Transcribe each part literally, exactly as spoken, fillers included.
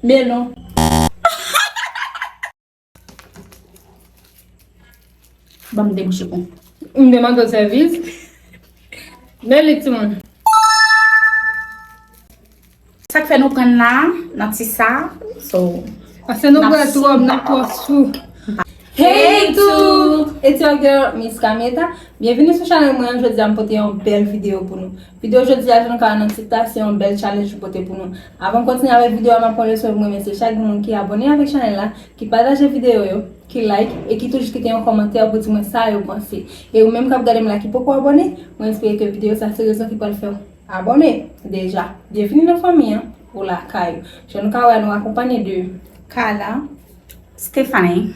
Melon. Ban m debouche pou m demande w sèvis. Men li timoun. Sa k fè nou pran la, nan ti sa. So, paske nou bwè twòp, nou twò sou. Hey tou! It's your girl, Miss Kamieta. Byenvini sou chanèl mwen an. Jodi a m pote yon bèl videyo pou nou. Videyo jodi a, jan nou ka wè nan tit la, se yon bèl challenge m pote pou nou. Avan m kontinye avèk videyo a, m ap pran le swen pou m remèsye chak moun ki abòne avèk chanèl la, ki pataje videyo yo, ki like e ki toujou kite yon kòmantè pou di mwen sa yo panse. E ou menm k ap gade m la ki poko abòne, mwen espere ke videyo sa se rezon ki pral fè w abòne deja. Byenvini nan fanmi an, ou lakay ou. Jan nou ka wè, nou akonpanye de Carla, Stephanie.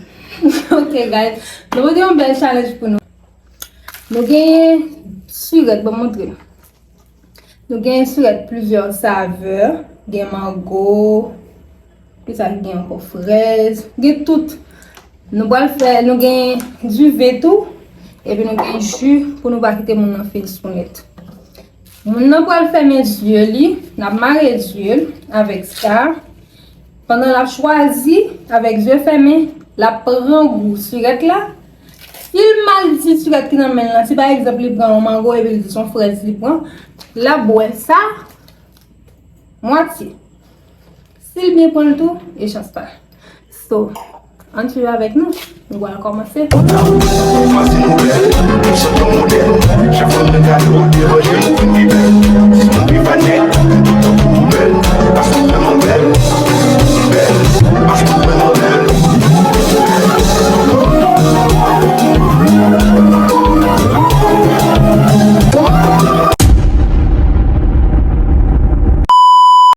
Ok, guys. Nou pote yon bèl challenge pou nou. Nou genyen sirèt, ban m montre nou. Nou genyen sirèt plizyè savè. Gen mango, ki sa ki gen ankò? Frèz, gen tout. Nou pral fè, nou gen diven tou, epi nou gen ji pou nou pa kite moun nan fin sou nèt. Moun nan pral fèmen zye li, n ap mare zye l avèk sa. Pandan l ap chwazi, avèk zye fèmen, l ap pran gou sirèt la. Si l mal di sirèt ki nan men l lan, si pa egzanp li pran yon mango epi l di se yon frèz li pran, l ap bwè sa mwatye. Si l byen pran l tou, e chans pa. So, ann swiv avèk nou. Nou pral kòmanse.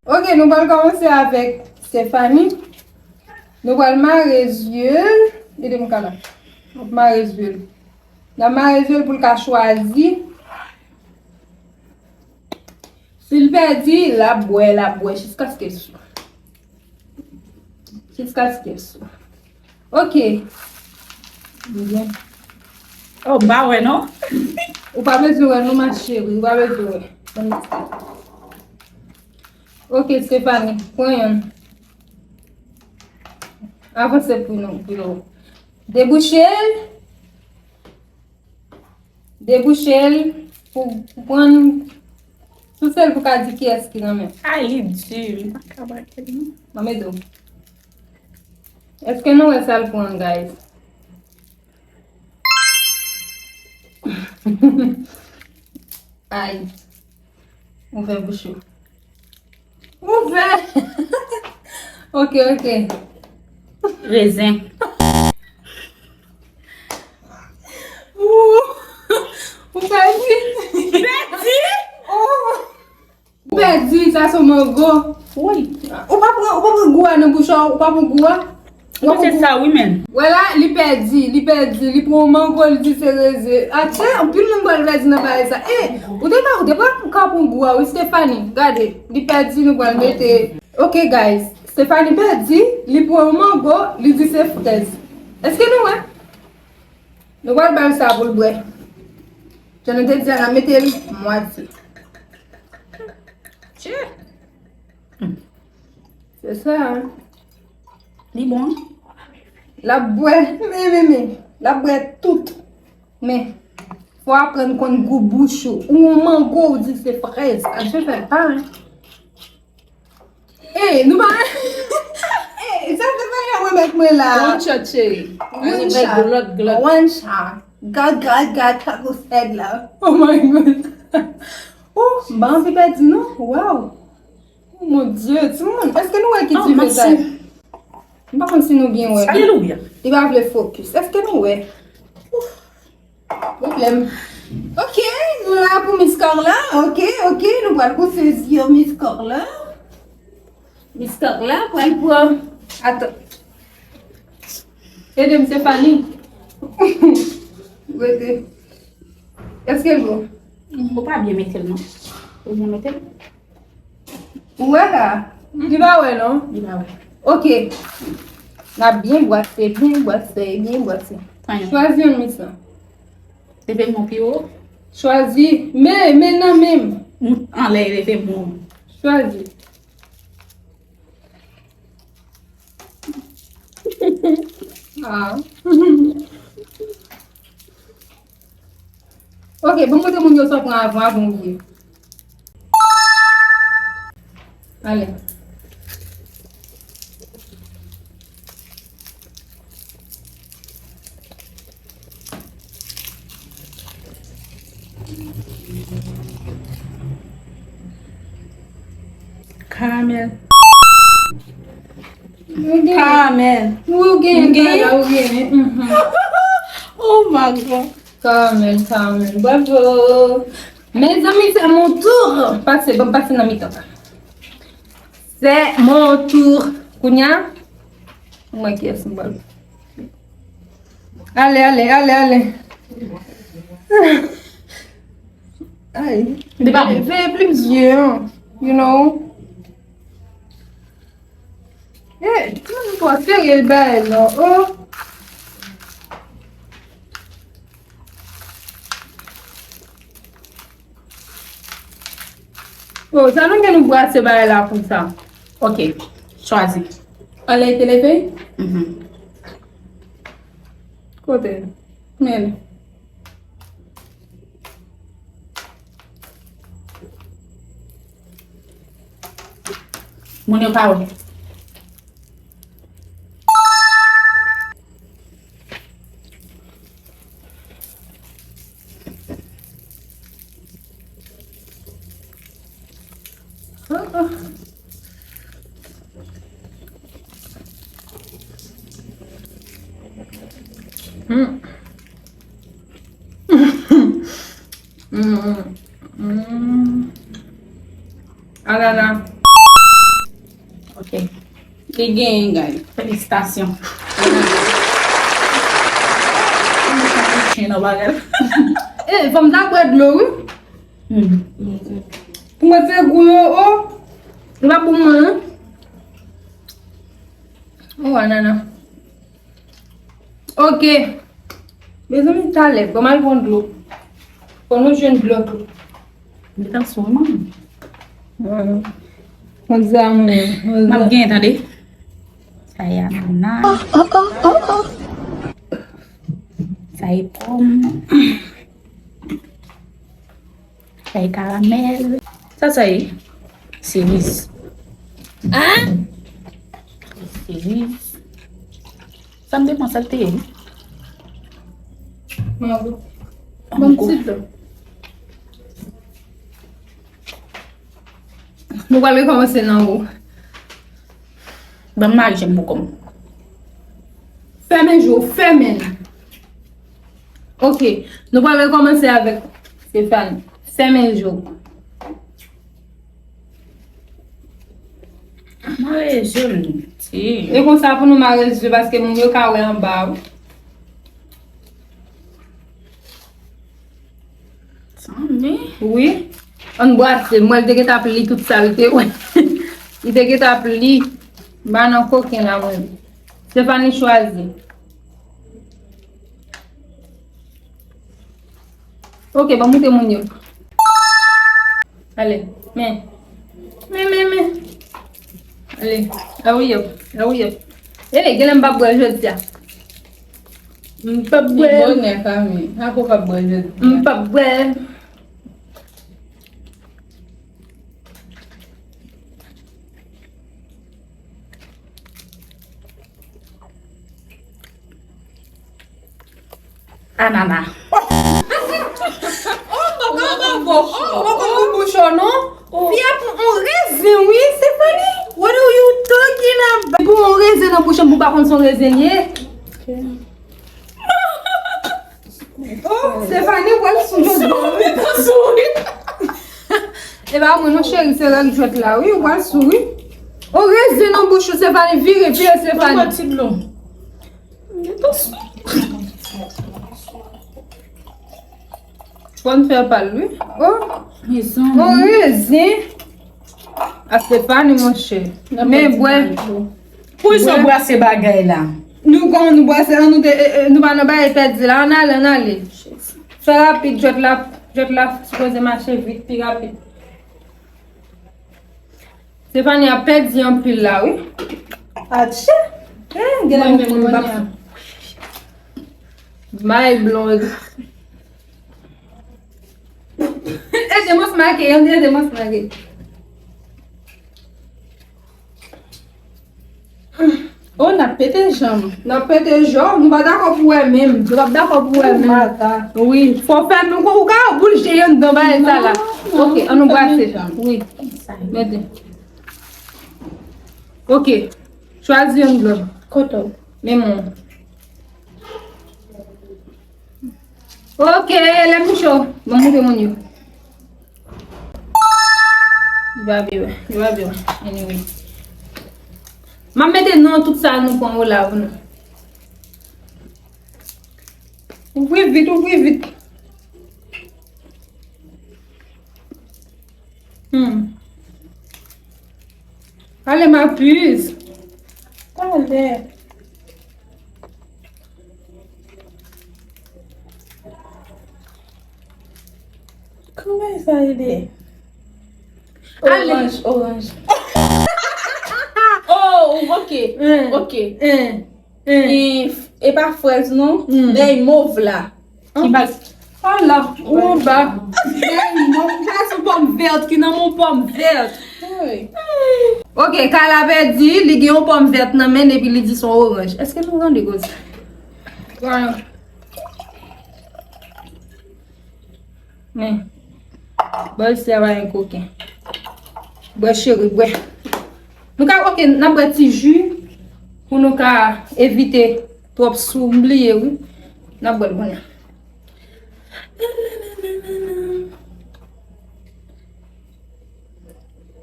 Ok, nou pral kòmanse avèk Stephanie. Nou pral mare zye l. Ede m, Carla. N ap mare zye l. N ap mare zye l pou l ka chwazi. Si l pèdi, l ap bwè, l ap bwè jiskaske l sou. Jiskaske l sou. Ok. Byen. Oh, m pa wè non. Ou pa bezwen wè non, ma chérie. Ou pa bezwen wè. Ban m di sa. Ok, Stephanie, pran yonn. Avanse pou nou, pou nou. Debouche l. Debouche l pou, pou pran. Souse l pou ka di kiyès ki nan men. Ay, li di, m pa ka bagay non. Ban m ede w. Èske nou wè sa l pran, guys? Ay. Ouvè bouch ou. Ouvè! Ok, ok. Rezen. Ou, ou pèdi. Pèdi? Ou pèdi, sa se mango. Wi. Ou pa pran, ou pa pran gou a nan bouch ou, ou pa pran gou a. Ou pa pran gou. Sa wi, men. Wè la, li pèdi, li pèdi, li pran mango, li di se reze. Atchè, anpil moun pral pèdi nan bagay sa. E, ou te ka, ou te pral ka pran gou a, wi, Stephanie. Gade, li pèdi, nou pral mete. Ok, guys, Stephanie pèdi, li pran mango, li di se frèz. Èske nou wè? Nou pral ba l sa pou l bwè. Jan nou te di a, n a mete l mwatye. Tchè. Se sa, hein. Li bon. L ap bwè, men, men, men. L ap bwè tout. Men, fò w aprann konn gou bouch ou. Ou yon mango, ou di se frèz. Atchè, fè pa, hein. Ey, nou pa. Ey, sa se pa yon remèt mwen la. One shot, cheri. One shot. Glòt, glòt. One shot. God, God, God, taco sèd la. Oh my God. Oh, m pa anvi pèdi non. Wow. Oh mon Dieu, timoun, èske nou wè ki diven sa? M pa konn si nou byen wè. Alelouya. Li pa vle focus. Èske nou wè? Pwoblèm. Ok, nou la pou Miss Carla. Ok, ok, nou pral pou sezi yo, Miss Carla. Miss Carla pral pran. Atann. Ede m, Stephanie. Rete. Èske l bon? Ou pa byen mete l non. Ou byen mete l? Ou wè la? Li pa wè non. Li pa wè. Ok. N ap byen bwase, byen bwase, byen bwase. Pran yon. Chwazi yon, Miss lan. Leve men w pi wo. Chwazi. Men, men nan men m. Anlè, leve men w. Chwazi. Ah. Ok, bon, montre moun yo sa w pran avan, avan w ye. Ale. Karamèl. Karamèl. Ou gen kaka, ou gen. Mhm. Oh my God. Karamèl, karamèl. Bravo. Mezanmi, c'est mon tour. Pase, ban m pase nan mitan. C'est mon tour. Kounye a, mwen ki es m pral. Ale, ale, ale, ale. Ay, veye plim zye an, you know. Eh, timoun, pa sere bagay non, oh. Oh, sa nou gen nou brase bagay la konsa. Ok, chwazi. Anlè te leve? Mhm. Kote? Men. Moun yo pa wè. Hmm. Hmm. Hmm. Anana. Ok. Li genyen, guys. Felisitasyon. Chen nan bagay. Eh, fò m ta bwè dlo, wi. Hmm. Pou mwen fè gou yo, oh. Li pa pou mwen, non. Oh, anana. Ok. Mezanmi, talè, ban m al pran dlo. Fò nou jwenn dlo tou. Li tan sou mwen. Konn sa mwen. M ap gen, tande. Sa e anana. Sa e pòm. Sa e karamèl. Sa, sa e? Seriz. Hein? Seriz. Sa m te panse l te ye, wi. Mango. Mango. Bon, ti dlo. Nou pral rekòmanse nan ou. Ban m mari je m pou kò m. Fèmen je w, fèmen l. Ok, nou pral rekòmanse avèk Stéphanie. Fèmen je w. Mare je m, ti. E konsa pou nou mare je paske moun yo ka wè anba, wi. Sanble. Wi. Ann brase. Mwen, li te gentan ap li tout sa l te wè. Li te gentan ap li. M pa nan koken la, mwen. Stéphanie chwazi. Ok, ban m montre moun yo. Ale, men. Men, men, men. Ale, hurry up, hurry up. E, genlè m p ap bwè jodi a. M p ap bwè. Li bonè, fanmi. Sa pou p ap bwè jodi a. M p ap bwè. Anana. Oh, poko, poko. Oh, poko pou bouch ou, non? Fi a pran yon rezen, wi, Stéphanie. What are you talking about? Pou yon rezen nan bouch ou, ou pa konn se yon rezen li ye. Oh, Stéphanie, ou pral sou jodi. Ou pral sou, wi. E pa mwen non, cheri, se règ jwèt la, wi, ou pral sou, wi. Yon rezen nan bouch ou, Stéphanie, vire, vire, Stéphanie. Yon ti dlo. Fò n fè pa l, wi. Oh. Mezanmi. Yon rezen. A Stéphanie, monchè. Men bwè. Pou sa w brase bagay la? Nou kòman nou brase la, nou te, e, e, nou pa nan bagay pèdi la, ann ale, ann ale. Fè rapid, jwèt la, jwèt la sipoze mache vit, pi rapid. Stéphanie ap pèdi anpil la, wi. Atchè! Eh, genlè mwen menm, mwen pa. My Blood. Ede m ap make, ede m ap make. Oh, n ap pete janm. N ap pete janm. Nou pa dakò pou wè menm. Nou pa dakò pou wè menm. Wi. Fò fè nou kon ou ka boul je anndan bagay sa la. Non, non, ok, an nou brase. Wi. Mete. Ok. Chwazi yon glòb. Kote w? Men mwen. Ok, lè m cho. Bon, montre moun yo. Li pa vle wè. Li pa vle wè. Anyway. M ap mete non tout sa nou pran yo la pou nou. Ouvri vit, ouvri vit. Hmm. Ale, ma puce. Ale. Kòman sa ye de? Ale. Oranj, oranj. Oh, ok. Hmm. Ok. Hmm. Hmm. E, e pa frèz non. Hmm. Dèy mov la. Ki bag? Ala, ou ba. Dèy mov, ou ka se yon pòm vèt ki nan yon pòm vèt. Wi. Ok, Kala pèdi, li gen yon pòm vèt nan men epi li di se yon oranj. Èske nou tande koze? Voilà. Men. Bòl sa pa gen koken. Bwè cheri, bwè. Nou ka, ok, n ap bwè ti ji pou nou ka evite twòp sou, m bliye wi. N ap bwè l kounye a.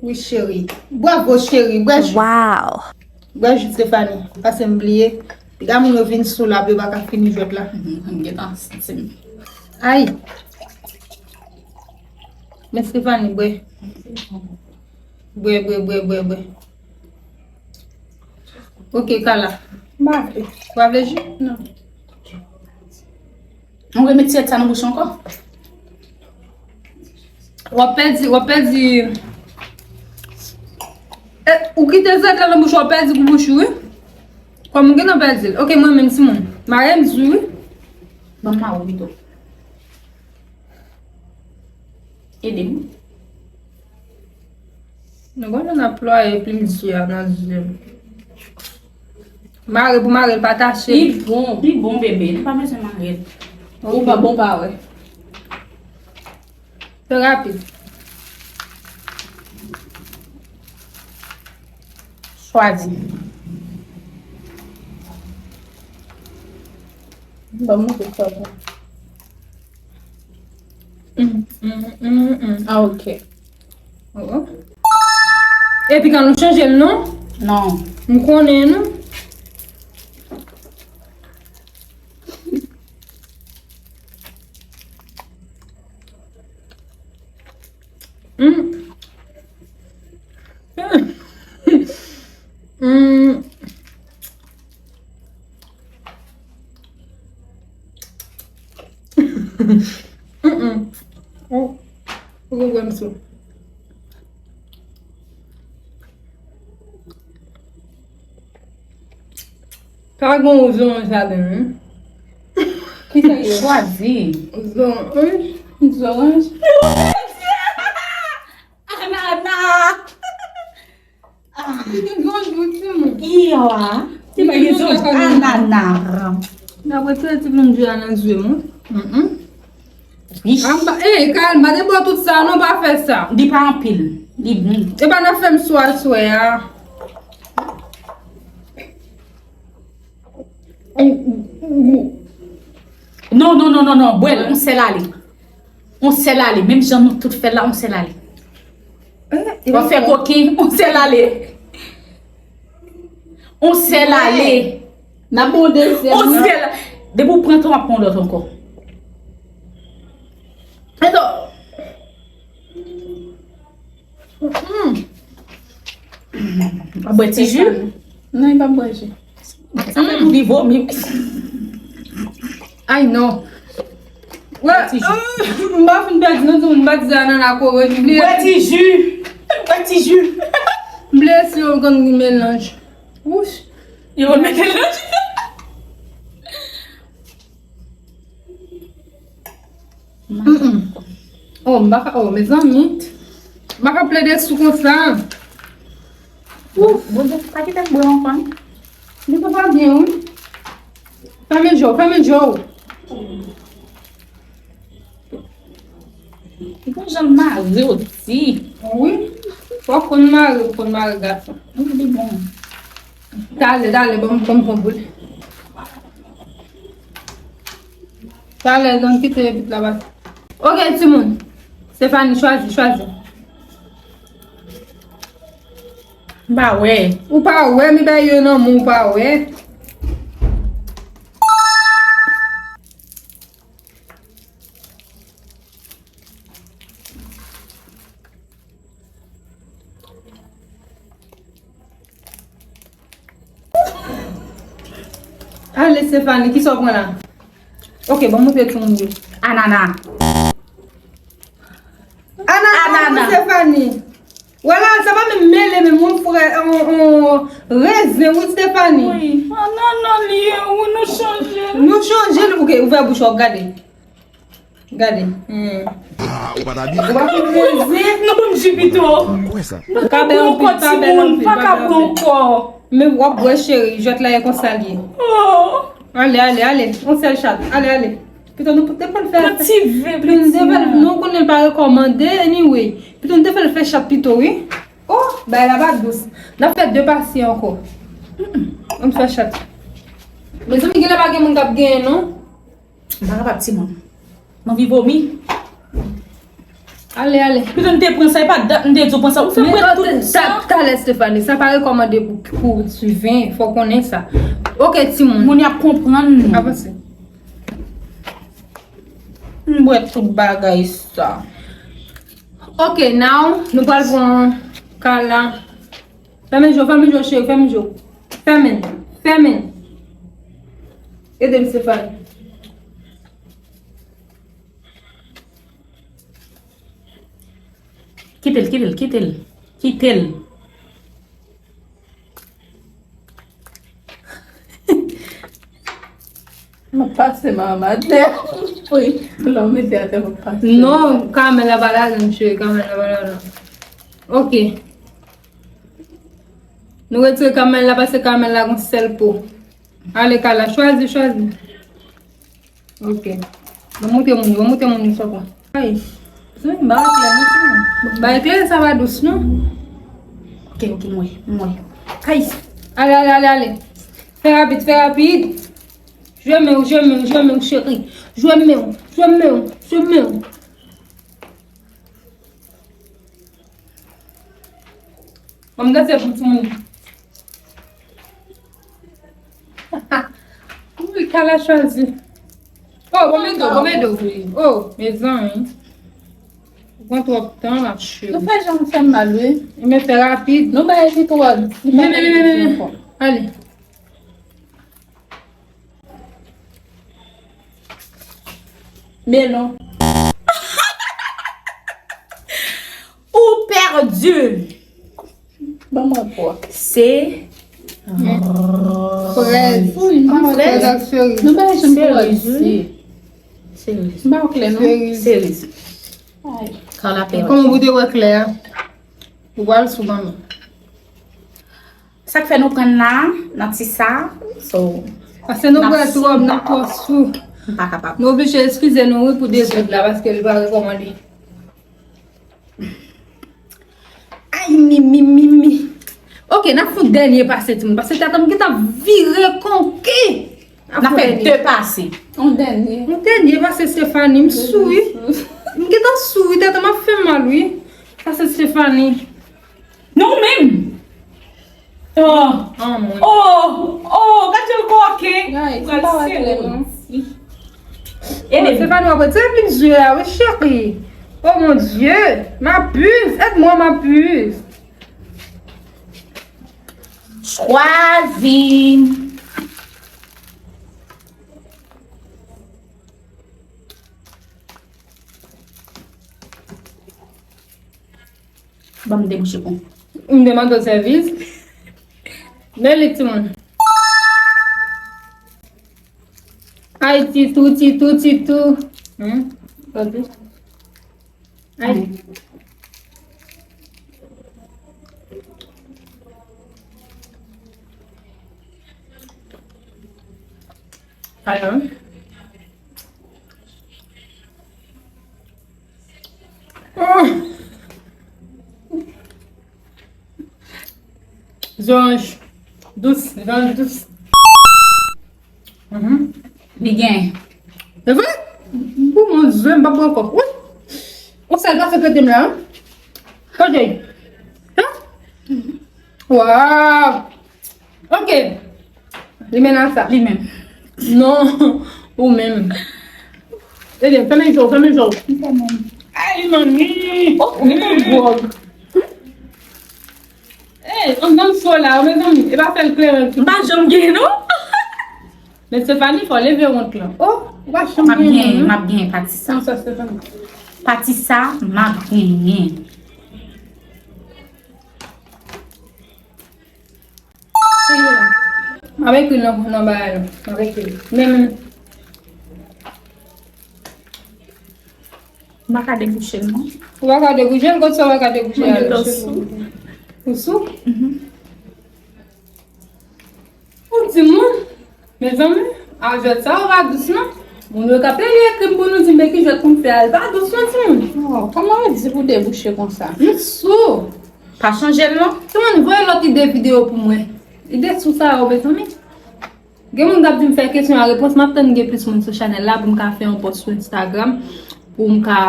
Wi, cheri. Bravo, cheri. Bwè ji. Wow. Bwè ji, Stéphanie. Pase m bliye. Piga moun yo vin sou la, pou yo pa ka fini jwèt la. Mhm, m gentan santi m. Ay. Men Stéphanie, bwè. Bwè, bwè, bwè, bwè, bwè. Ok, Kala. M pa vle. Ou pa vle ji? Non. Mwen remèt sèt sa nan bouch ankò. W ap pèdi, w ap pèdi. E, ou kite sèt la nan bouch, w ap pèdi pou bouch ou, wi. Kòm ou gentan pèdi l. Ok, mwen menm, timoun. Mare m di, wi. Ban m mare w pito. Ede m. Nou konnen n ap plwaye plim di a nan zye m. Mare pou mare l pa tache. Li bon, li bon, bebe. Nou pa bezwen mare l. Ok. Ou pa bon, pa wè. Fè rapid. Chwazi. Ban m montre sa pou. Mm, mm, mm, mm. Ah, ok. Oh, oh. Epi kan nou chanje l non? Non. M konnen nou. Mm. Mm. Mm-mm. Oh, ou konprann sou. Pa gen yon zoranj ladan l, wi. Kisa ki chwazi? Zoranj. Zoranj. Anana. Li gen gwo jou, timoun. Iya. Li gen gwo jou, anana. N ap retire ti plim di a nan zye m, wi. Mm-mm. Wi. Anba, eh, kalma, de bò tout sa, non, pa fè sa. Li pa anpil. Li bon. E pa nan fè m swa swè a. Non, non, non, non, non. Bwè l, on sèl ale. On sèl ale. Menm jan nou tout fè l la, on sèl ale. W ap fè koken, on sèl ale. On sèl ale. N ap bon dezyèm. On sèl. Depi w pran tan, w ap pran lòt ankò. Eto. Mm. Ap bwè ti ji? Non, li pa bwè ji. Mm, li vomi. Ay, non. Wè, bwè ti ji. Ah, m pa fin pèdi, non, m pa di anana kore, m bliye. Bwè ti ji. Bwè ti ji. M bliye si yo konn melanj. Wouch. Yo konn melanj. Mm-mm. Oh, m pa ka, oh, mezanmi. M pa ka plede sou konsa. Ouf. Bondye, pa kite m bwè ankò, non. Li pa, pa byen, wi. Fèmen je w, fèmen je w. Ou konn jan l mare w, ti. Wi. Fò w konn mare, w konn mare gason. Wi, li bon. Talè, talè, ban m, ban m pran boul. Talè, donk, kite pit la pase. Ok, timoun. Stéphanie, chwazi, chwazi. M pa wè. Ou pa wè, mi bay yo nan men, ou pa wè. Ale, Stéphanie, kisa w pran la? Ok, bon, montre timoun yo. Anana. Anana, anana. Stéphanie. Wala, sa pa menm mele, menm yon frè, yon, yon rezen, wi, Stéphanie. Wi, anana li ye, wi, nou chanje. Nou chanje, ok, ouvè bouch ou, gade. Gade. Hmm. Ah, ou pa ta byen. Ou pa konn rezen. Non, ban m ji pito. Ou kwè sa? M pa ka bwè ankò, timoun, m pa ka bwè ankò. Men w ap bwè, cheri, jwèt la e konsa l ye. Oh. Ale, ale, ale. Yon sèl chat. Ale, ale. Pito nou te pral fè. Pran ti ve, pito nou te pral, non, konnen l pa rekòmande, anyway. Pito nou te fè l fè chat pito, wi. Oh, bagay la pa dous. N ap fè de pase ankò. Mm-mm. Ann fè chat. Mezanmi, genlè pa gen moun k ap genyen, non. M pa kapab, timoun. M anvi vomi. Ale, ale. Pito m te pran sa, e pa dat m te di w pran sa. Ou fè m bwè tout sa. Talè, Stéphanie, sa pa rekòmande pou, pou diven, fò w konnen sa. Ok, timoun. Moun y ap konprann nou. Avanse. M bwè tout bagay sa. Ok, now, nou pral pran Carla. Fèmen je w, fèmen je w, cheri, fèmen je w. Fèmen, fèmen. Ede m, Stéphanie. Kite l, kite l, kite l. Kite l. M ap pase manman atè. Wi, lè w mete atè, m ap pase. Non, kamèl la pa ladan, cheri, kamèl la pa ladan. Ok. Nou retire kamèl la, paske kamèl la gon sèl po. Ale, Carla, chwazi, chwazi. Ok. Ban m montre moun yo, ban m montre moun yo sa pran. Ay, zanmi, ba eklè non, timoun. Ba eklè, sa pa dous, non. Ok, ok, m wè, m wè. Ay. Ale, ale, ale, ale. Fè rapid, fè rapid. Jwe men w, jwe men w, jwe men w, cheri. Jwe men w, jwe men w, jwe men w. Ban m danse pou timoun. Wi, Carla chwazi. Oh, bon, men do, bon, men do. Oh, mezanmi. Ou pran twòp tan la, cheri. Nou fè jan fè m mal, wi. Men fè rapid. Nou bay li twò di. Men, men, men, men, men. Ale. Melon. Ou pèdi. Ban mwen pwa. Se frèz. Frèz ak seriz. Nou bay jan pwa di. Seriz. M pa wè klè, non. Seriz. Ay. Carla pèdi. Kòman pou te wè klè a? Ou pral sou manman. Sa k fè nou pran nan, nan ti sa, so, paske nou bwè twòp, nou twò sou. M pa kapab. Nou oblije eskize nou, wi, pou dezòd la, paske li pa rekòmande. Ay, mi, mi, mi, mi. Ok, n ap fè yon dènye pase, timoun, paske tèt an m gentan vire konki. N ap fè de pase. Yon dènye. Yon dènye pase, Stéphanie, m sou, wi. M gentan sou, wi, tèt an m ap fè mal, wi. Pase, Stéphanie. Non, ou menm. Oh. Oh, oh, oh, gade l koke. Guys, m pa wè klè non. Ede m. Stéphanie, w ap retire plim zye a, wi, cheri. Oh mon Dieu, ma puce, aide-moi, ma puce. Chwazi. Ban m debouche pou m. M demande w sèvis. Men li, timoun. Ay, titou, titou, titou. Hmm? Tande. Ay. Ayon. Zoranj dous, zoranj dous. Mhm. Li gen. E vre? Pou mwen, zwen, m pa pran ankò. Wi. Ou sèl pase kote m la, hein? Kote? Hein? Waw! Ok. Li menm sa. Li menm. Non, ou menm. Ebyen, fèmen je w, fèmen je w. Ay, manmi! Oh, ou gen yon gwòg. Ey, anndan m cho la, mezanmi. E pa sèl kleren ki. M pa janm gen, non. Men Stephanie, fò leve wont lan. Oh, ou pa janm gen, non. M ap gen, m ap gen, pati sa. Konsa, Stephanie. Pati sa, m ap genyen. M ap ekri nan, nan bagay la. M ap ekri. Men, men. M pa ka debouche l, non. Ou pa ka debouche l? Kot sa w pa ka debouche l? Mwen gentan sou. Ou sou? Mhm. Ou di moun, mezanmi, a jwèt sa yo pa dous non. Moun yo ka plede ekri m pou nou di m men ki jwèt pou m fè a, l pa dous non timoun. Oh, kòman w di pou debouche konsa? M sou. Pa chanje l non. Timoun, voye lòt ide videyo pou mwen. Ide sou sa yo, mezanmi. Gen moun k ap di m fè kesyon a repons, m ap tann gen plis moun sou chanèl la pou m ka fè yon pòs sou Instagram, pou m ka,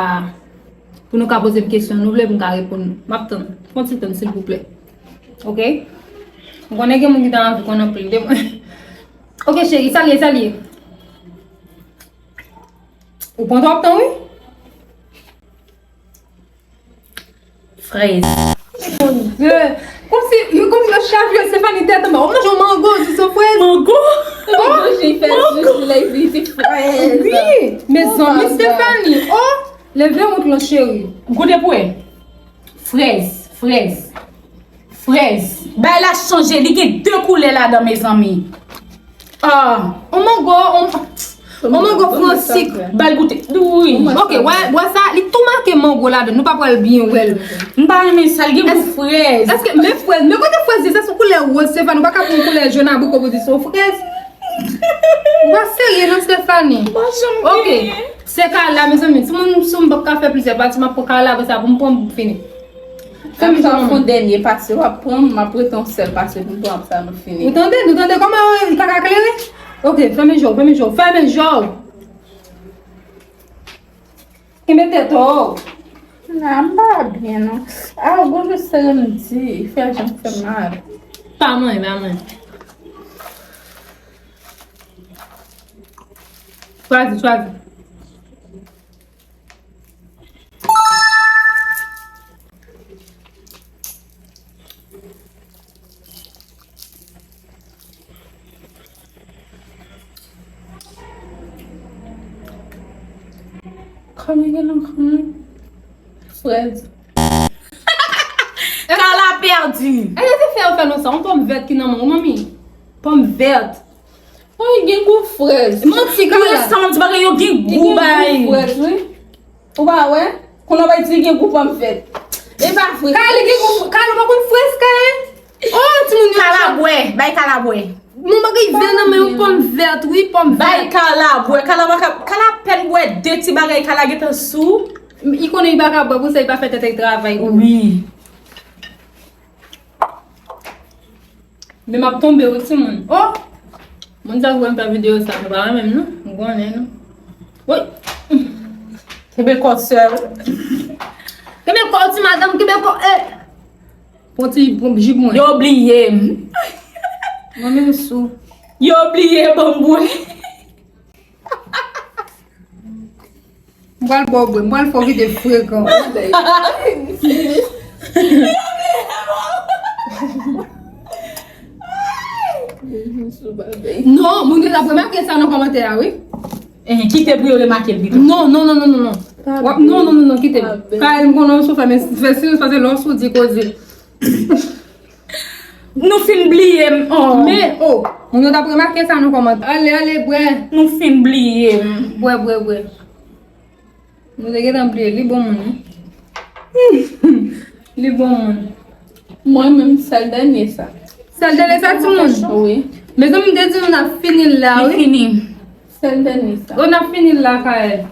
pou nou ka poze m kesyon nou vle, pou m ka reponn. M ap tann. Fè yon ti tann, silvouplè. Ok? M konnen gen moun ki ta anvi konn anpil de mwen. Ok, cheri, sa l ye, sa l ye. Ou pran twòp tan, wi. Frèz. Mon Dieu. Kòmsi, kòmsi yo chavire Stephanie tèt anba. Ou manje yon mango, ou di se yon frèz? Mango? Mango, jan l fè jis, lè li di frèz. Wi, mezanmi, Stephanie. Oh, leve wont lan, cheri. Goute pou wè. Frèz, frèz. Frèz. Bagay la chanje, li gen de koulè ladan, mezanmi. Ah, yon mango, yon, yon mango fran sik. Ba l goute. Wi. Ok, wè, wè sa, li tou make mango ladan. Nou pa pral byen wè l. M pa renmen sa, l gen gou frèz. Èske, men frèz, men kote frèz ye? Sa se yon koulè woz, Stephanie, ou pa ka pran yon koulè jòn abriko pou di se yon frèz. Ou pa serye non, Stephanie. Ok. Se kay la, mezanmi. Timoun, si m p ap ka fè plizyè pati, m ap pran kay la, apre sa, pou m pran, m fini. Fè m jan fon dènye pase, w ap pran, m ap rete yon sèl pase pou m pran, apre sa, nou fini. Ou tande? Nou tande kòman li pa ka klere? Ok, fèmen je w, fèmen je w, fèmen je w. Kenbe tèt ou. Non, m pa byen, non. A, gon jis se m di, fè jan fè mal. Pa mwen, pa mwen. Chwazi, chwazi. Kòman gen nan kòman? Frèz. Kala pèdi. E, se fè yo fè nou sa, yon pòm vèt ki nan men w, manmi. Pòm vèt. Wi, gen gou frèz. Manti, Kala. Wi, sa manti, bagay yo gen gou bay. Li gen gou frèz, wi. Ou pa wè? Kounye a w ap di li gen gou pòm vèt. E pa vre. Kala, li gen gou, Kala, ou pa konn frèz, Kala? Oh, timoun yo. Kala bwè, bay Kala bwè. Mon bagay vè nan men yon pòm vèt, wi, pòm vèt. Bay Kala bwè, Kala pa ka, Kala apèn bwè de ti bagay, Kala gentan sou. Li konnen li pa ka bwè, pou sa li pa fè tèt li travay tou. Wi. Men m ap tonbe wi timoun. Oh! Moun sa ki wè m fè videyo sa, nou pa renmen m non. M konnen non. Woy! Kenbe kò w sè w. Kenbe kò w ti madanm, kenbe kò w, eh! Pran ti, pran ji pou mwen. Yo bliye m. Mwen menm sou. Yo bliye ban m bwè. M pral ba w bwè, m pral fè w kite frekan. Non, moun yo t ap remake sa nan kòmantè a, wi. Eh, kite pou yo remake l pito. Non, non, non, non, non, non. W ap, non, non, non, non, kite. Kay, m konnen w sou fè, men fè silans, paske lè w sou di koze. Nou fin bliye m, oh. Men, oh, moun yo t ap remake sa nan kòmantè. Ale, ale, bwè. Nou fin bliye m. Bwè, bwè, bwè. Nou te gentan bliye, li bon moun wi. Li bon moun. Mwen menm, sèl dènye sa. Sèl dènye sa, timoun? Wi. Mezanmi, m te di nou n ap fini l la wi. Fini. Sèl dènye sa. Ou n ap fini l la, Kaèl.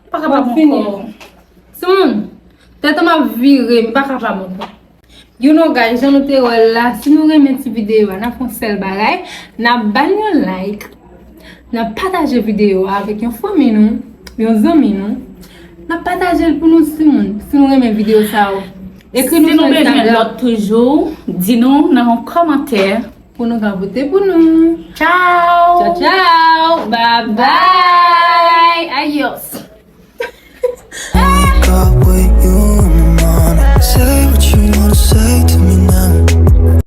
Pa kapab ankò. Timoun, tèt an m ap vire, m pa kapab ankò. You know guys, jan nou te wè l la, si nou renmen ti videyo a, n ap fè yon sèl bagay, n ap ba l yon like, n ap pataje videyo a avèk yon fanmi nou, yon zanmi nou. N ap pataje l pou nou, timoun, si nou renmen videyo sa yo. Ekri nou sou Instagram. Si nou bezwen lòt toujou, di nou nan yon kòmantè. Pou nou ka vote pou nou. Tchao! Tchao, tchao! Bye bye! Adios! Wake up with you in the morning. Say what you wanna say to me.